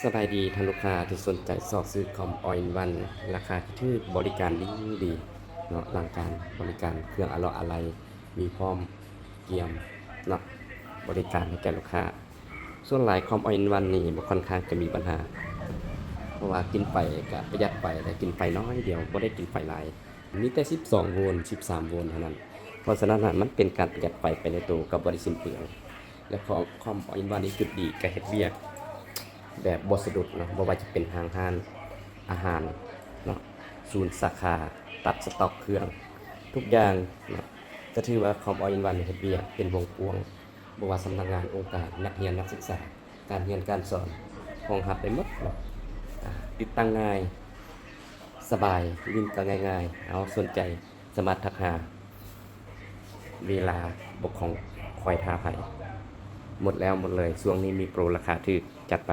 ສະບາຍດີທ່ານລູກຄ້າທີ່ສົນໃຈຊອກຊື້ຄອມ All in One ລາຄາຖືກ, ບໍລິການດີດີເນາະ, ຫຼັງການບໍລິການເຄື່ອງອະເລາະອະໄລມີພ້ອມກຽມເນາະ, ບໍລິການໃຫ້ແກ່ລູກຄ້າ. ສ່ວນຫຼາຍຄອມ All in One ນີ້ບໍ່ ຂ້ອນຂ້າງຈະມີບັນຫາ ເພາະວ່າກິນໄຟກະປະຢັດໄຟ ແລະ ກິນໄຟນ້ອຍດຽວ, ບໍ່ໄດ້ກິນໄຟຫຼາຍ, ມີແຕ່ສິບສອງໂວນ ສິບສາມໂວນເທົ່ານັ້ນ. ເພາະສະນັ້ນນະ ມັນເປັນການປະຢັດໄຟໄປໃນໂຕ ກັບບໍ່ໄດ້ສິ້ນເປືອງ. ແລະ ຄອມ ຄອມ All in One ນີ້ຈຸດດີກະເຮັດວຽກແບບບໍ່ສະດຸດເນາະ, ບໍ່ວ່າຈະເປັນຫ້າງຮ້ານອາຫານເນາະ, ສູນສາຂາ, ຕັດສະຕັອກເຄື່ອງ, ທຸກຢ່າງເນາະ. ກະຖືວ່າຄອມ All in One ເຮັດວຽກເປັນວົງກວ້າງ, ບໍ່ວ່າສຳນັກງານ, ອົງການ, ນັກຮຽນ, ນັກສຶກສາ, ການຮຽນການສອນ ຮອງຮັບໄດ້ໝົດເນາະ. ອາ ຕິດຕັ້ງງ່າຍ, ສະບາຍ, ຫຼິ້ນກະງ່າຍໆ. ເອົາ ສົນໃຈສາມາດທັກຫາ, ເວລາບໍ່ຂອງຄອຍຖ້າໃຜ. ໝົດແລ້ວໝົດເລີຍ, ຊ່ວງນີ້ມີໂປຣລາຄາຖືກ, ຈັດໄປ.